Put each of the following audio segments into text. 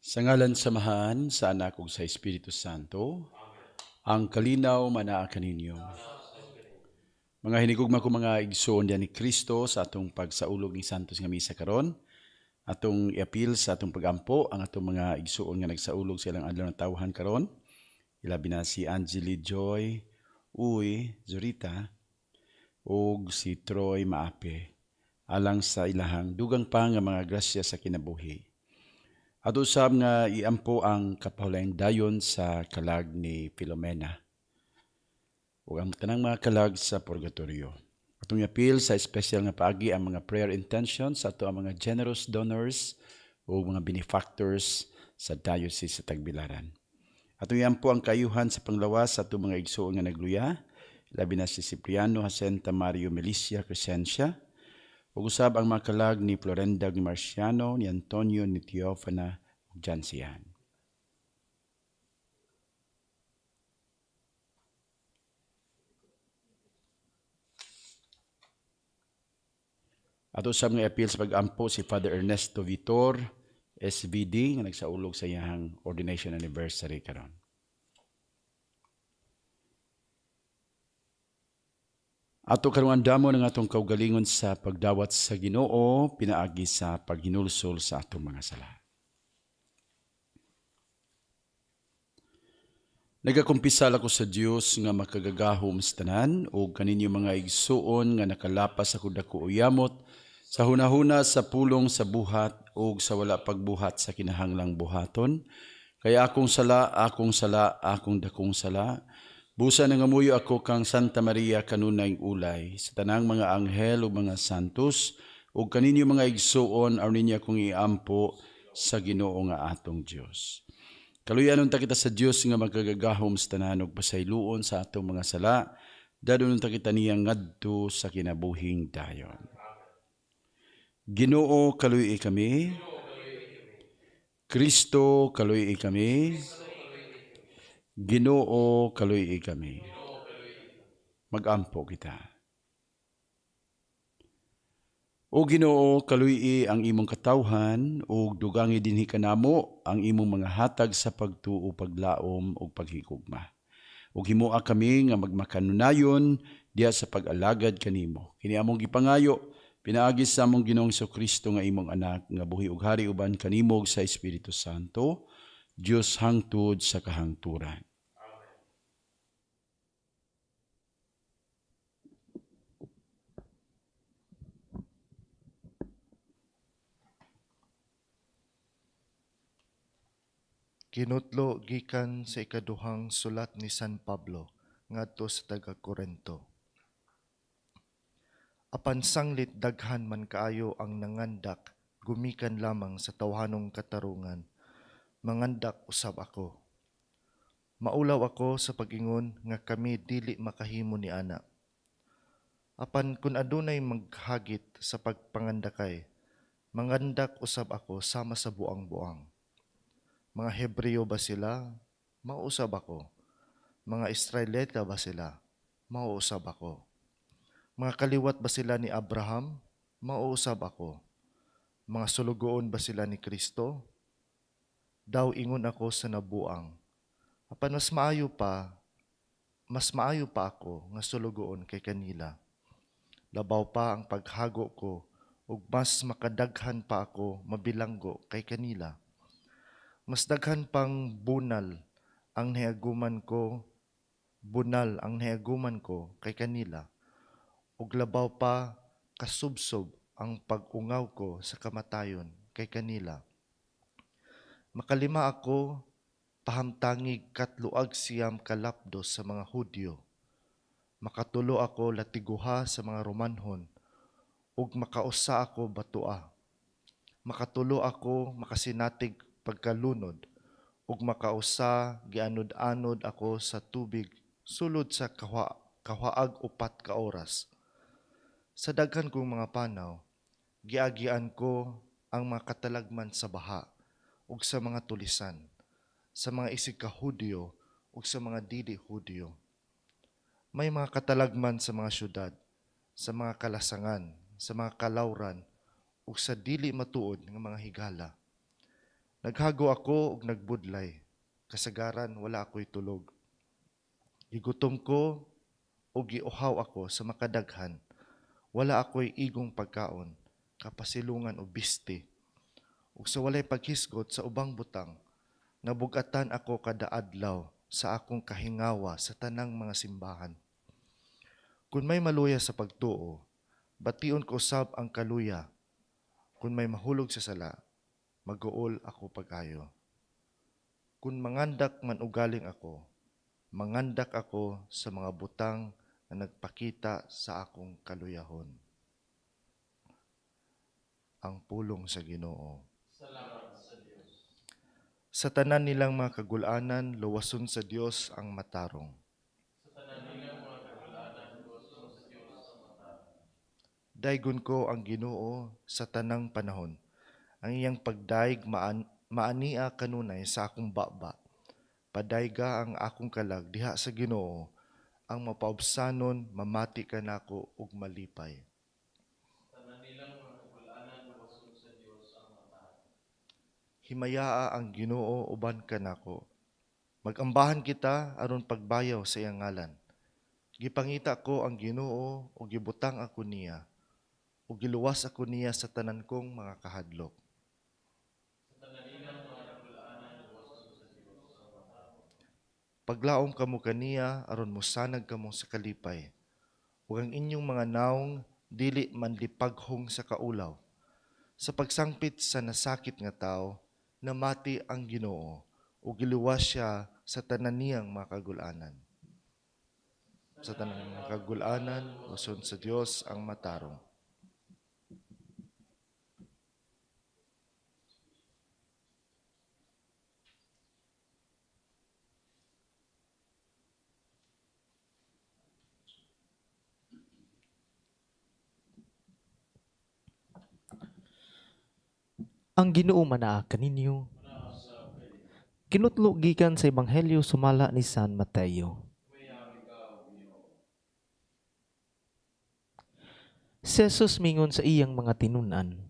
Sa ngalan sa Amahan, sa Anak ug sa Espiritu Santo, ang kalinaw manaa kaninyo. Mga hinigugma ko mga igsoon diyan ni Kristo sa atong pagsaulog ni Santos nga misa karon, atong iapil sa atong pagampo ang atong mga igsoon nga nagsaulog sa ilang adlaw ng tawhan karon. Ilabi na si Angeli Joy Uy Zurita ug si Troy Maape alang sa ilahang dugang pa nga mga grasya sa kinabuhi. Ato usab nga iampo ang kapahulayang dayon sa kalag ni Filomena ug ang tanang mga kalag sa purgatorio. Atong iapil sa espesyal nga paagi ang mga prayer intentions sa ato ang mga generous donors ug mga benefactors sa Diocese sa Tagbilaran. Atong iampo ang kaayuhan sa panglawas sa atong mga igsoon nga nagluya, labi na si Cipriano Jacinta Mario Melicia Crescencia, ug usab ang mga kalag ni Florenda ni Marciano, ni Antonio, ni Teofana ug Jansian. Ato usab nga iapil sa pag-ampo si Father Ernesto Vitor, SVD, nga nagsaulog sa iyang ordination anniversary karon. Ato karong andamon ang atong kaugalingon sa pagdawat sa Ginoo pinaagi sa paghinulsol sa atong mga sala. Nagakumpisal ako sa Dios nga makagagahom sa tanan ug kaninyo mga igsuon nga nakalapas ako dako o yamot sa hunahuna, sa pulong, sa buhat ug sa wala pagbuhat sa kinahanglang buhaton. Kay akong sala, akong sala, akong dakong sala. Busa nangamuyo ako kang Santa Maria kanunay ulay sa tanang mga anghel ug mga santos ug kaninyo mga igsuon aron ninyo akong iampo sa Ginoo nga atong Dios. Kaluyan unta kita sa Dios nga magagagahom sa tanan ug pasayloon sa atong mga sala, dadon unta kita niya ngadto sa kinabuhing dayon. Ginoo, kaluy kami. Kristo, kaluy kami. Ginoo, kaluy kami. Magampo kita. O Ginoo, kaluy ang imong katawhan ug dugangi dinhi kanamo ang imong mga hatag sa pagtuo, paglaom ug paghigugma. Ug himoa kami nga magmakanunayon diha sa pag-alagad kanimo. Kini among gipangayo pinaagi sa among Ginoong Kristo nga imong anak nga buhi ug hari uban kanimo ug sa Espiritu Santo, Dios hangtod sa kahangturan. Kinutlo gikan sa ikaduhang sulat ni San Pablo ngadto sa taga Korento. Apan sanglit daghan man kaayo ang nangandak gumikan lamang sa tawhanong katarungan, mangandak usab ako. Maulaw ako sa pag-ingon nga kami dili makahimo ni ana. Apan kun adunay maghagit sa pagpangandakay, mangandak usab ako sama sa buang-buang. Mga Hebreo ba sila? Mauusab ako. Mga Israelita ba sila? Mauusab ako. Mga kaliwat ba sila ni Abraham? Mauusab ako. Mga sulugoon ba sila ni Kristo? Daw ingon ako sa nabuang. Apan mas maayo pa ako nga sulugoon kay kanila. Labaw pa ang paghago ko ug mas makadaghan pa ako mabilanggo kay kanila. Mas daghan pang bunal ang nahiaguman ko, bunal ang nahiaguman ko kay kanila. Ug labaw pa kasubsob ang pag-ungaw ko sa kamatayon kay kanila. Makalima ako pahamtangig katluag siyam kalapdos sa mga Hudyo. Makatulo ako latiguha sa mga Romanhon, ug makausa ako batua. Makatulo ako makasinatig pagkalunod, ug makausa gianod-anod ako sa tubig sulod sa kawaag 4 ka oras. Sa daghan kong mga panaw, giagian ko ang mga katalagman sa baha ug sa mga tulisan, sa mga isig ka Hudyo ug sa mga dili Hudyo. May mga katalagman sa mga syudad, sa mga kalasangan, sa mga kalawran ug sa dili matuod nga mga higala. Naghago ako ug nagbudlay, kasagaran wala ako'y tulog. Gigutom ko ug giuhaw ako sa makadaghan. Wala ako'y igong pagkaon, kapasilungan og bisti. Ug sa walay paghisgot sa ubang butang, nabugatan ako kada adlaw sa akong kahingawa sa tanang mga simbahan. Kung may maluya sa pagtuo, bation ko usab ang kaluya. Kung may mahulog sa sala, maguol ako pag-ayo. Kung mangandak man ugaling ako, mangandak ako sa mga butang na nagpakita sa akong kaluyahon. Ang pulong sa Ginoo. Salamat sa Dios. Sa tanan nilang mga kagulanan, luwason sa Dios ang matarong. Sa tanan nilang mga kagulanan, luwason sa Dios ang matarong. Daygon ko ang Ginoo sa tanang panahon. Ang iyang pagdayeg maania kanunay sa akong baba. Padayga ang akong kalag diha sa Ginoo, ang mapaubsanon mamati kanako ug malipay. Sa tanan nilang mga kagulanan, luwason sa Dios ang matarong. Himayaa ang Ginoo uban kanako. Magambahan kita aron pagbayaw sa iyang ngalan. Gipangita ko ang Ginoo ug gibutang ako niya, ug giluwas ako niya sa tanan kong mga kahadlok. Sa tanan nilang mga kagulanan, luwason sa Dios ang matarong. Paglaom kamo kaniya aron mosanag kamo sa kalipay, ug ang inyong mga nawong dili manlipaghong sa kaulaw. Sa pagsangpit sa nasakit nga tawo, namati ang Ginoo ug giluwas siya sa tanan niyang mga kagulanan. Sa tanan mga kagulanan, luwason sa Dios ang matarong. Ang Ginoo manaa kaninyo. Kinutlo gikan sa Ebanghelyo sumala ni San Mateo. Si Jesus mingon sa iyang mga tinun-an,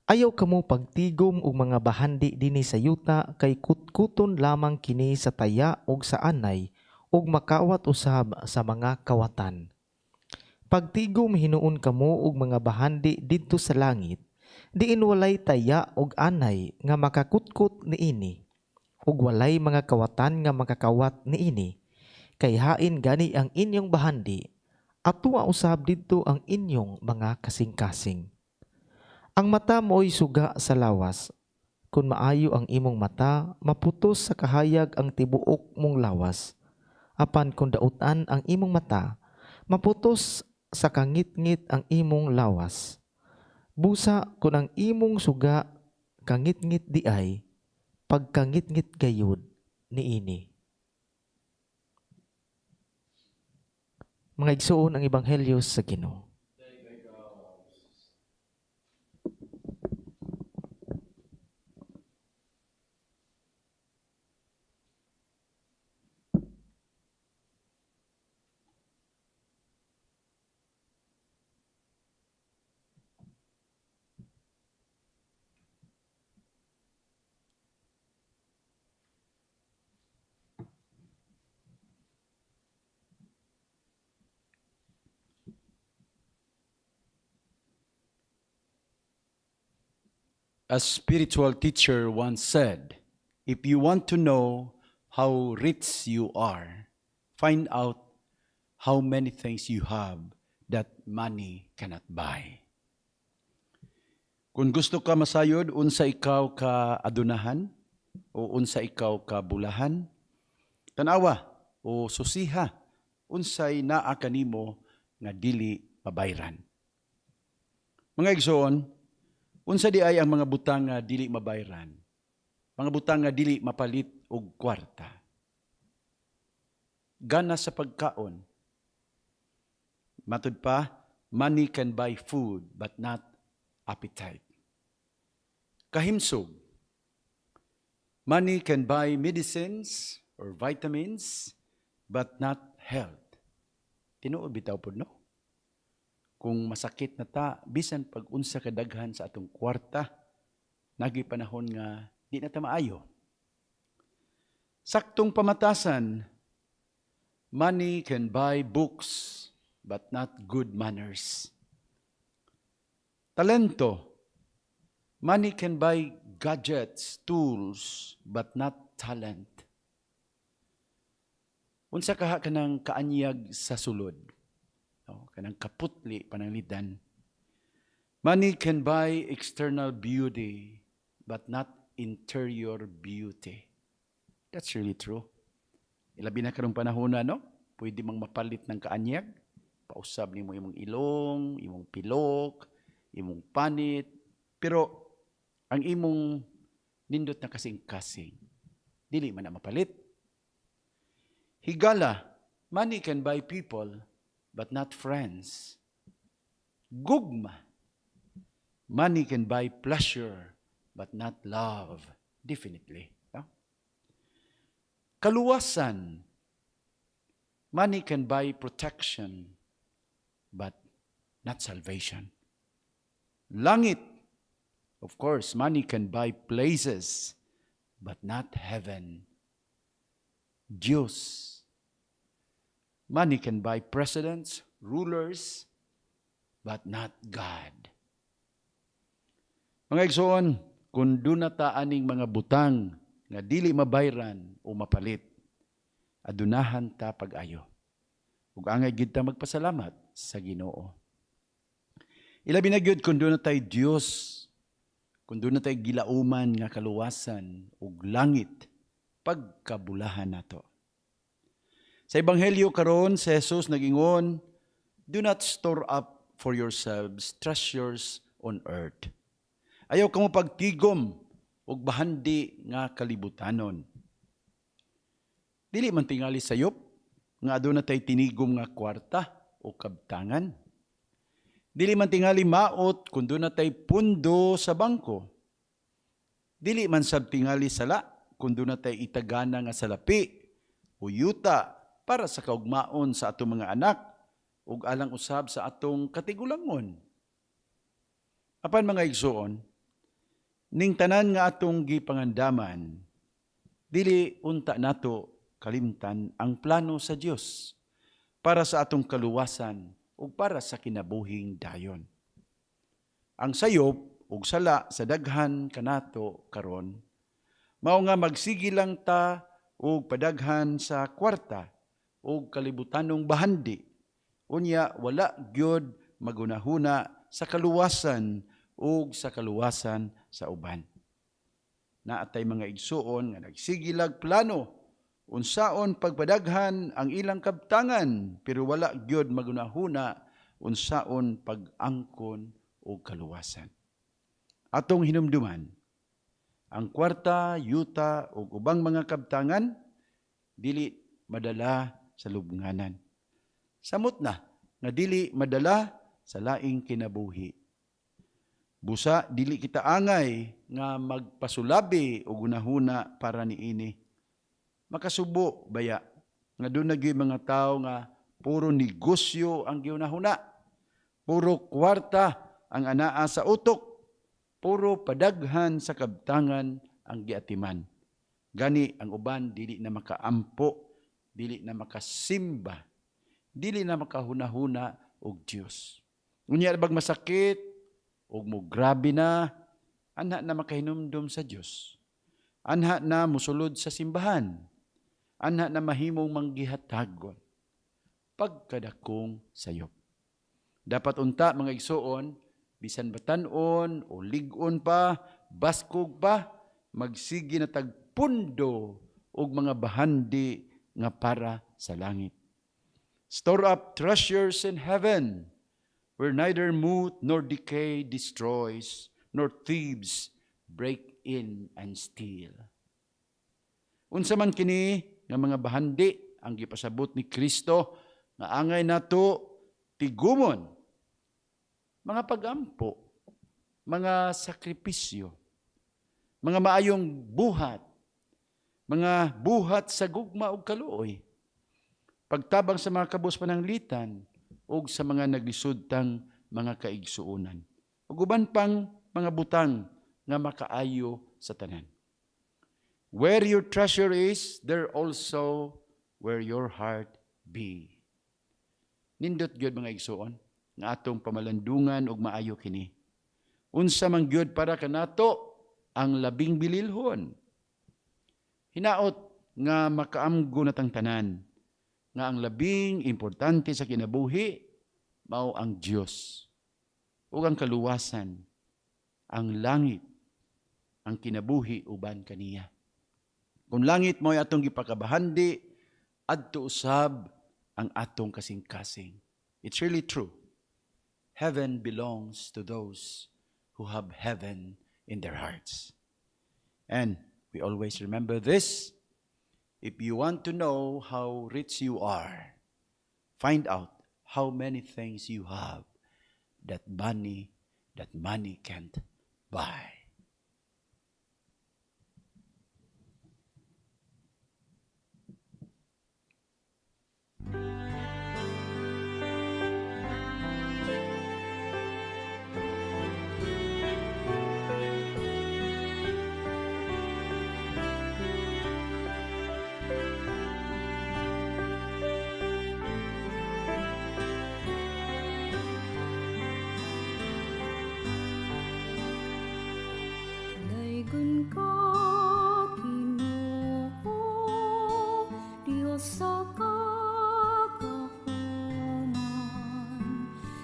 ayaw kamo pagtigom og mga bahandi dinhi sa yuta kay kutkuton lamang kini sa taya og sa anay ug makawat usab sa mga kawatan. Pagtigom hinuon kamo og mga bahandi didto sa langit, diin walay taya og anay nga makakutkot niini, ug walay mga kawatan nga makakawat niini. Kay hain gani ang inyong bahandi, atua usab didto ang inyong mga kasing-kasing. Ang mata mo'y suga sa lawas. Kung maayo ang imong mata, maputos sa kahayag ang tibuok mong lawas. Apan kung dautan ang imong mata, maputos sa kangitngit ang imong lawas. Busa kung ang imong suga kangitngit di ay, pagkangitngit gayud niini. Mga igsoon, ang Ebanghelyo sa Ginoo. A spiritual teacher once said, if you want to know how rich you are, find out how many things you have that money cannot buy. Kung gusto ka masayod, unsa ikaw ka adunahan o unsa ikaw ka bulahan, tanawa o susiha, unsay naa kanimo nga dili mabayran. Mga igsoon, unsa di ay ang mga butang nga dili mabayran? Mga butang nga dili mapalit og kwarta. Gana sa pagkaon. Matud pa, money can buy food but not appetite. Kahimsog. Money can buy medicines or vitamins but not health. Tinuod bitaw pod, no? Kung masakit na ta, bisan pag unsa kadaghan sa atong kwarta, nagi panahon nga Di na ta maayo. Saktong pamatasan, money can buy books, but not good manners. Talento, money can buy gadgets, tools, but not talent. Unsa kaha kanang kaanyag sa sulod? No, kanang kaputli pananglitan. Money can buy external beauty, but not interior beauty. That's really true. Ilabi na karong panahon na, no? Pwede mang mapalit ng kaanyag. Pausab nimo imong ilong, imong pilok, imong panit. Pero ang imong nindot na kasing-kasing, dili man na mapalit. Higala, money can buy people, but not friends. Gugma, money can buy pleasure, but not love. Definitely. No? Kaluwasan, money can buy protection, but not salvation. Langit, of course, money can buy places, but not heaven. Diyos, money can buy presidents, rulers, but not God. Mga igsoon, kung duna ta aning mga butang nga dili mabayran o mapalit, adunahan ta pag-ayo. Ug angay gid ta magpasalamat sa Ginoo. Ilabi na gyud kung duna tay Dios, kung duna tay gilauman nga kaluwasan ug langit, pagkabulahan nato. Sa Ebanghelyo karon, si Jesus nagingon, "Do not store up for yourselves treasures on earth." Ayaw kamo pagtigom og bahandi nga kalibutanon. Dili man tingali sayop nga aduna tay tinigom nga kwarta o kabtangan. Dili man tingali maot kung duna tay pundo sa bangko. Dili man sab tingali sala kung duna tay itagana nga salapi o yuta para sa kaugmaon sa atong mga anak ug alang usab sa atong katigulangon. Apan, mga igsoon, ning tanan nga atong gipangandaman, dili unta nato kalimtan ang plano sa Dios para sa atong kaluwasan ug para sa kinabuhing dayon. Ang sayop ug sala sa daghan kanato karon mao nga magsige lang ta og padaghan sa kwarta ug kalibutanong bahandi. Unya wala gyud magunahuna sa kaluwasan ug sa kaluwasan sa uban. Naatay mga igsuon nga nagsigilag plano unsaon pagpadaghan ang ilang kabtangan, pero wala gyud magunahuna unsaon pag-angkon og kaluwasan. Atong hinumduman, ang kwarta, yuta ug ubang mga kabtangan dili madala sa lubnganan. Samot na nga dili madala sa laing kinabuhi. Busa dili kita angay nga magpasulabi og hunahuna para niini. Makasubo baya nga duna gyud mga tawo nga puro negosyo ang gihunahuna. Puro kwarta ang anaa sa utok. Puro padaghan sa kabtangan ang giatiman. Gani ang uban dili na makaampo, dili na makasimba, dili na makahunahuna og Dios. Unya bag masakit og mo grabe na, anha na makahinumdum sa Dios. Anha na musulod sa simbahan. Anha na mahimong manggihatagon. Pagkadakong sayop. Dapat unta, mga igsuon, bisan batan-on o lig-on pa, baskog pa, magsige na tagpundo og mga bahandi nga para sa langit. "Store up treasures in heaven, where neither moth nor decay destroys, nor thieves break in and steal." Unsa man kini nga mga bahandi ang gipasabot ni Kristo nga angay nato tigumon? Mga pagampo, mga sakripisyo, mga maayong buhat, mga buhat sa gugma ug kaluoy, pagtabang sa mga kabus pananglitan ug sa mga naglisod tang mga kaigsuonan, ug uban pang mga butang nga makaayo sa tanan. Where your treasure is, there also where your heart be. Nindot gyud, mga igsoon, nga atong pamalandungan og maayo kini. Unsa man gyud para kanato ang labing bililhon? Hinaot nga makaamgo natang tanan nga ang labing importante sa kinabuhi mao ang Dios ug ang kaluwasan, ang langit, ang kinabuhi uban kaniya. Kung langit mo'y atong gipakabahandi, adto usab ang atong kasing-kasing. It's really true. Heaven belongs to those who have heaven in their hearts. And we always remember this. If you want to know how rich you are, find out how many things you have that money can't buy. Daygon ka, Ginoo, Dios sa kagahuman.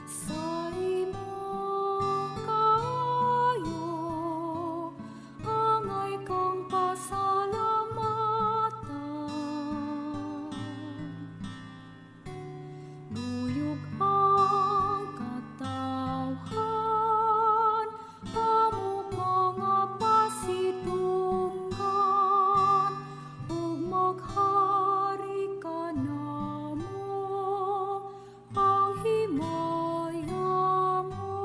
Sa imong kaayo, angay kang pasalamatan. Nuyog ang katawhan, amo mga pasidunggan, ug maghari ka namo, ang himaya mo.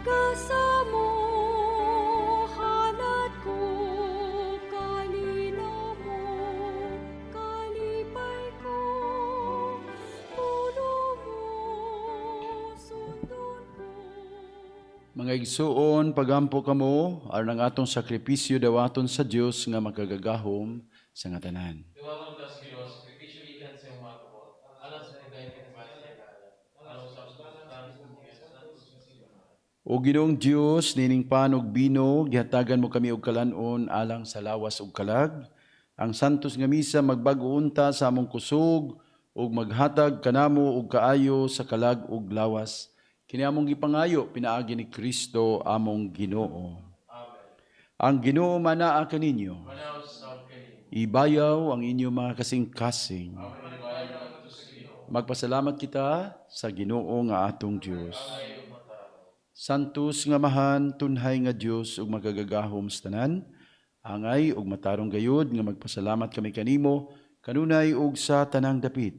Gasa mo, halad ko, kalinaw mo, kalipay ko, pulong mo, sundon ko. Mga igsuon, pagampo kamo aron ang atong sakripisyo dawaton sa Dios nga makagagahom sa nga tanan. Duwaton ka sa Ginoo, sakripisyo gikan sa imong mga kamot, alang sa pagdayon kay sa iyang ngalan, alang sa santos nga santos nga simbahan. O Ginoong Dios, nining pan ug bino, gihatagan mo kami og kalan-on alang sa lawas ug kalag. Ang santos nga misa magbag-o unta sa among kusog ug maghatag kanamo og kaayo sa kalag ug lawas. Kini among gipangayo pinaagi ni Kristo among Ginoo. Amen. Ang Ginoo manaa kaninyo. Manaos sa kanimo. Ibayaw ang inyong mga kasing-kasing. Among ibayaw ngadto sa Ginoo. Magpasalamat kita sa Ginoo nga atong Dios. Angay ug matarong. Santos nga Amahan, tunhay nga Dios ug makagagahom sa tanan, angay ug matarong gayud nga magpasalamat kami kanimo kanunay ug sa tanang dapit.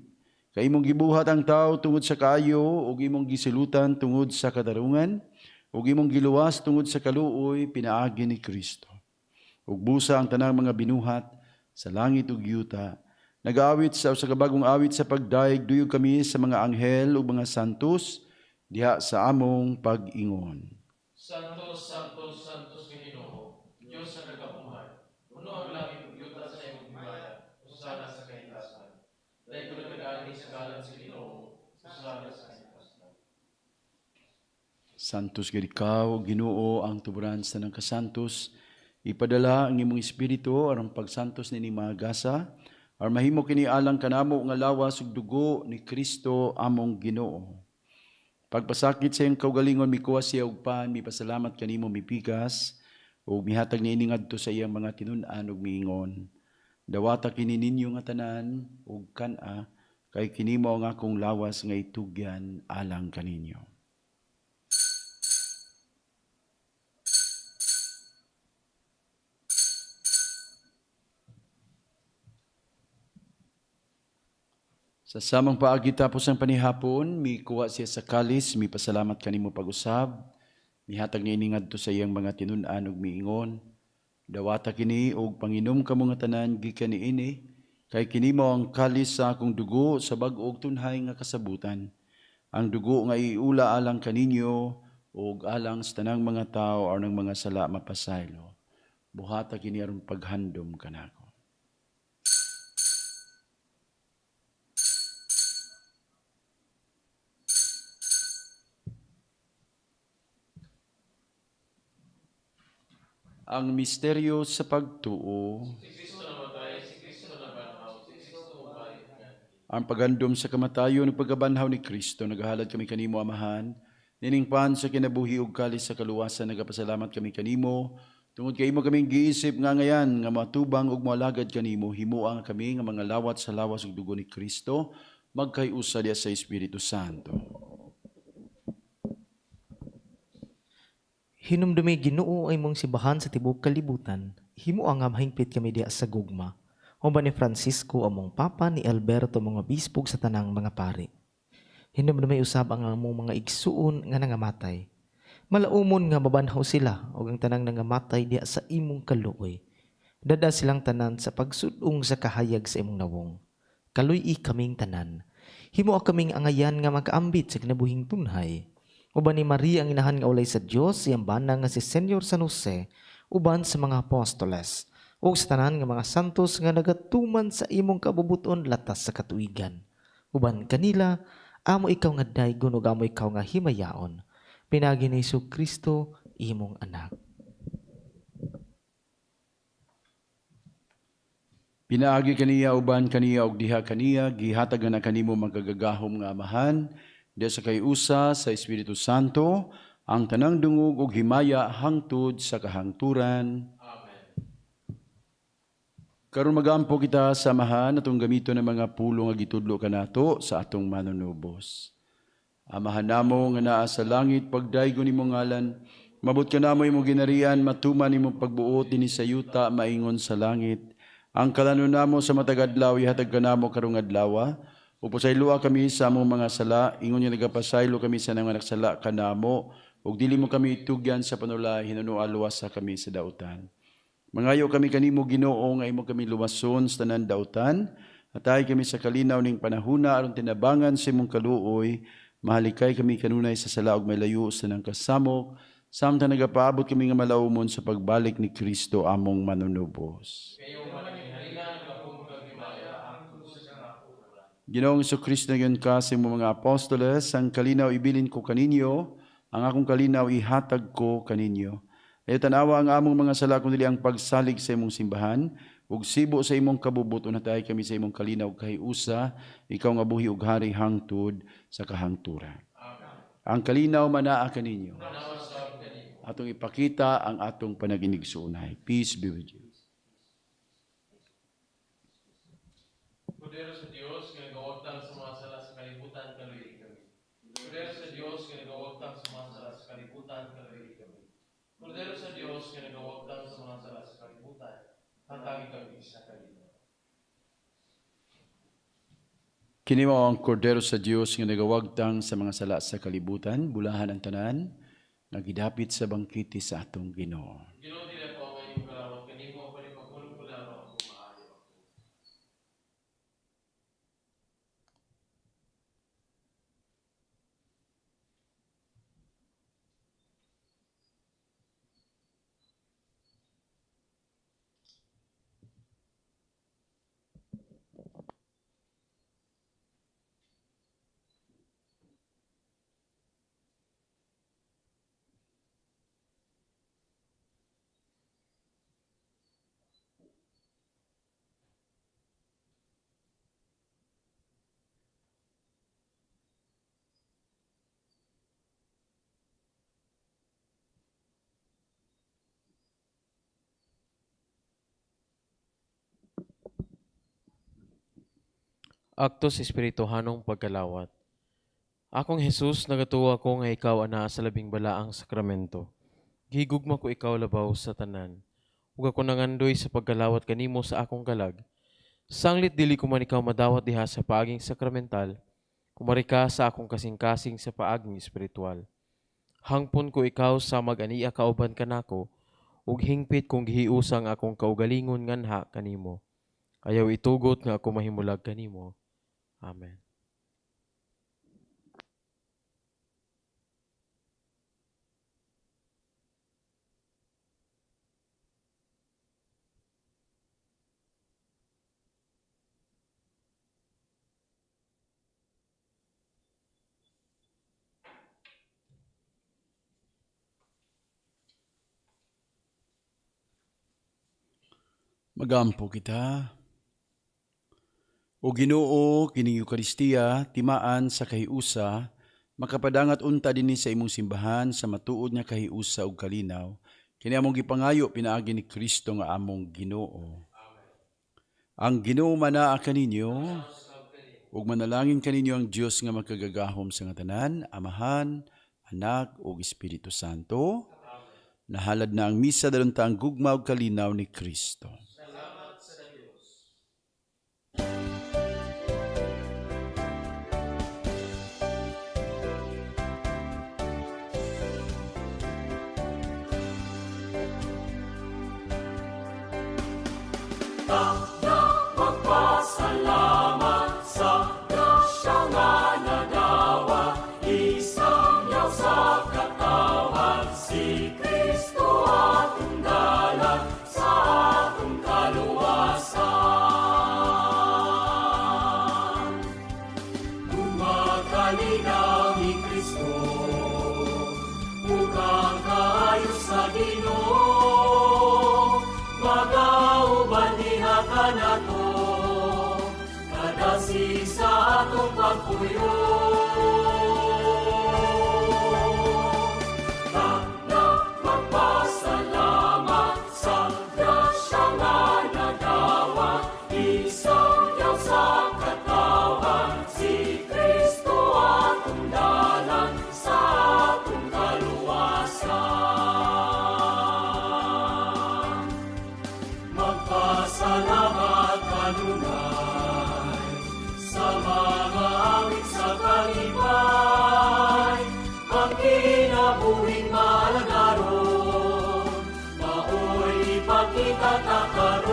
Kay imong gibuhat ang tao tungod sa kaayo ug imong gisilutan tungod sa katarungan ug imong giluwas tungod sa kaluoy pinaagi ni Kristo. Ug busa ang tanang mga binuhat sa langit ug yuta nagaawit sa usa ka bag-ong awit sa pagdayeg duyog kami sa mga anghel ug mga santos diha sa among pag-ingon. Santos, Santos, Santos nga Ginoo, Dios sa kagahuman. Puno ang langit ug yuta sa imong himaya, hosana sa kahimtasan. Daygon ang nagaanhi sa ngalan sa Ginoo, hosana sa kahimtasan. Santos gid ikaw, Ginoo, ang tuburan sa tanang kasantos. Ipadala ang imong espiritu aron pagsantos nining mga gasa, aron mahimo kini alang kanamo nga lawas ug dugo ni Kristo among Ginoo. Pagpasakit sa iyang kaugalingon, mikuha siya og pan, mipasalamat kanimo, mipikas ug mihatag niini ngadto sa iyang mga tinun-an ug miingon: "Dawata kini ninyo nga tanan ug kan-a, kay kini mao ang akong lawas nga itugyan alang kaninyo." Sa samang paagi, tapos ang panihapon, mikuha siya sa kalis, mipasalamat kanimo pag-usab, mihatag niini ngadto sa iyang mga tinun-an ug miingon: "Dawata kini ug panginom kamo nga tanan gikan niini, kay kini mao ang kalis sa akong dugo sa bag-o ug tunhay nga kasabutan. Ang dugo nga iula alang kaninyo ug alang sa tanang mga tawo aron ang mga sala mapasaylo. Buhata kini aron paghandom kanako. Ang misteryo sa pagtuo. Si Kristo namatay, si Kristo nabanhaw, si Kristo mobalik nga. Ang paghandom sa kamatayon ug pagkabanhaw ni Kristo, nagahalad kami kanimo, Amahan. Nining pan sa kinabuhi ug kalis sa kaluwasan, nagapasalamat kami kanimo. Tungod kay imo kaming giisip nga ngayan nga matubang ug moalagad kanimo, himoa nga kami nga mga lawat sa lawas ug dugo ni Kristo, magkay-usa diha sa Espiritu Santo. Hinumdumi Ginoo ay mong simbahan sa tibuok kalibutan, himoa nga mahingpit kami diha sa gugma. Uban ni Francisco among Papa, ni Alberto mga bispo sa tanang mga pari. Hinumdumi usab ang among mga igsuon nga nangamatay. Malaumon nga mabanhaw sila ug ang tanang nangamatay diha sa imong kaluoy. Dada silang tanan sa pagsudong sa kahayag sa imong nawong. Kaluy-i kaming tanan. Himoa kaming angayan nga makaambit sa kinabuhing tunhay. Uban ni Maria ang inahan nga ulay sa Dios, iyang bana nga si Senyor San Jose, uban sa mga apostoles, ug sa tanan nga mga santos nga nagatuman sa imong kabubuton latas sa katuigan. Uban kanila, amo ikaw nga daygon ug amo ikaw nga himayaon. Pinaagi ni Hesus Kristo, imong anak. Pinaagi kaniya, uban kaniya ug diha kaniya, gihatag na kanimo magagagahom nga Amahan, diha sa kay-usa sa Espiritu Santo, ang tanang dungog ug himaya hangtod sa kahangturan. Amen. Karon magampo kita sa Amahan atong gamiton ng mga pulong nga gitudlo kanato sa atong manunubos. Amahan namo nga naa sa langit, pagdaygon imong ngalan, mabot kanamo imong ginarian, matuman imong pagbuot dinhi sa yuta maingon sa langit. Ang kalanon namo sa matag adlaw ihatag kanamo karong adlaw. Ug pasayloa kami sa among mga sala, ingon nga nagapasaylo kami sa nang nagsala kanamo, ug dili mo kami itugyan sa panulay, hinunoa luwasa kami sa dautan. Mangayo kami kanimo Ginoo nga imo kami luwason sa tanan dautan, atay kami sa kalinaw ning panahuna aron tinabangan sa imong kaluoy, mahalikay kami kanunay sa sala ug may layo sa nang kasamok, samtang nagapaabot kami nga malaumon sa pagbalik ni Kristo among manunubos. Ginoong Jesucristo, ngayon ka sa imong mga apostoles, ang kalinaw ibilin ko kaninyo, ang akong kalinaw ihatag ko kaninyo. Ayaw tanawa ang among mga sala kun dili ang pagsalig sa imong simbahan, ug sibo sa imong kabubuton natay kami sa imong kalinaw kahiusa, ikaw nga buhi ug hari hangtod sa kahangturan. Ang kalinaw manaa kaninyo. Atong ipakita ang atong panaginigsuunay. Peace be with you. Kordero sa Dios nga nagawagtang sa mga sala sa kalibutan, kaluoyi kami. Kordero sa Dios nga nagawagtang sa mga sala sa kalibutan, kaluoyi kami. Kordero sa Dios nga nagawagtang sa mga sala sa kalibutan, hatagi kami sa kalinaw. Kini mao ang Kordero sa Dios nga nagawagtang sa mga sala sa kalibutan, bulahan ang tanan nga gidapit sa bangkete sa atong Ginoo. Ginoo, dili ako angay mokalawat kanimo, apan ipahulog ko lamang kung maayo ako. Aktos Espirituhanong pagkalawat. Akong Hesus, nagatuo ako nga ikaw anaa sa labing balaang sakramento. Gihigugma ko ikaw labaw sa tanan. Ug ako nangandoy sa pagkalawat kanimo sa akong kalag. Sanglit dili ko man ikaw madawat diha sa paaging sakramental, kumari ka sa akong kasing-kasing sa paaging espiritual. Hangpon ko ikaw sa mag-ania kauban kanako, ug hingpit kong gihiusang akong kaugalingon nganha kanimo. Ayaw itugot nga ako mahimulag kanimo. Amen. Magampo kita. O Ginoo, kining Eukaristiya, timaan sa kahiusa, makapadangat unta dinhi sa imong simbahan sa matuod nga kahiusa ug kalinaw. Kini among gipangayo pinaagi ni Kristo nga among Ginoo. Ang Ginoo manaa kaninyo ug manalangin kaninyo ang Dios nga makagagahom sa nga tanan, Amahan, Anak ug Espiritu Santo. Nahalad na ang misa, dalon ta ang gugma ug kalinaw ni Kristo. Salamat sa Dios. Magpasalamat sa grasya nga nagawa, isangyaw sa katawhan, si Kristo atong dala sa atong kaluwasan. Gumakalinaw ni Kristo, ug ang kaayo sa Ginoo, magauban diha kanato, kadasi sa atong pagpuyo. Tana magpasalamat sa grasya nga nagawa, isangyaw sa katawhan, si Kristo atong dalan sa atong kaluwasan. Magpasalamat kanunay sa mga awit sa kalipay, ang kinabuhing maalagaron, mao'y ipakita ta karon.